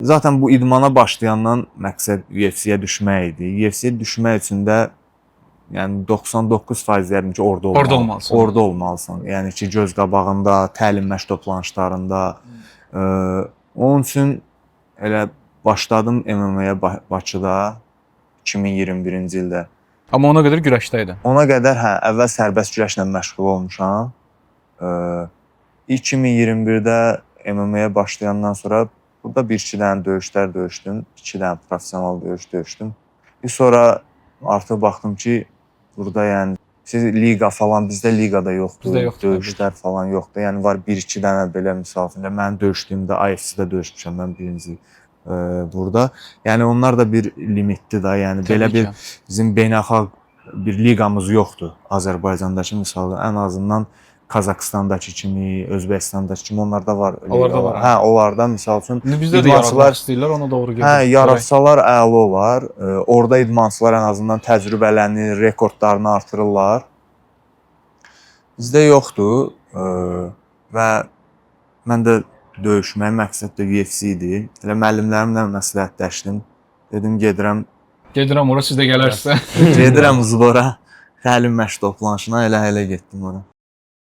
Zaten bu idmana başlayandan məqsəd UFC-yə düşmək idi. UFC-yə düşmək üçün də yəni 99% deyərdim ki, orada olmalı. Orada olmalısan. Orada olmalısan. Yəni ki, göz qabağında, təlim məşq toplanışlarında. Onun üçün elə başladım MMA-yə Bakıda 2021-ci ildə. Amma ona qədər güləşdə idin. Ona qədər hə, əvvəl sərbəst güləşlə məşğul olmuşam. 2021-də MMA-yə başlayandan sonra burada bir-iki dənə döyüşlər döyüşdüm, 2 dənə professional döyüş döyüşdüm. Bir sonra artıq baxdım ki, burada yəni siz liqa falan bizdə liqa da yoxdur, Bizdə yoxdur, döyüşlər falan yoxdur. Yəni var bir-iki dənə belə misal üçün mən döyüşdüyümdə IFC-də döyüşmüşəm mən birinci burada. Yəni onlar da bir limitdir da. Yəni Təbii belə bir ki. bizim beynəlxalq bir liqamız yoxdur Azərbaycandakı misalı ən azından Qazaxıstandakı kimi, Özbəkistandakı kimi onlarda var. Onlarda liqalar. var, hə. Hə, onlarda misal üçün İndi bizdə də idmançılar- yaratmaq istəyirlər, ona doğru gedir. Hə, yaratsalar əla olar. Orada idmançılar ən azından təcrübələnir, rekordlarını artırırlar. Bizdə yoxdur və mən də döyüşmək məqsəd də UFC idi. Elə müəllimlərimlə məsləhətləşdim. Dedim gedirəm, Gedirəm ora, siz də gələrsinizsə. gedirəm zbora, təlim məşq toplanışına, elə-elə getdim ora.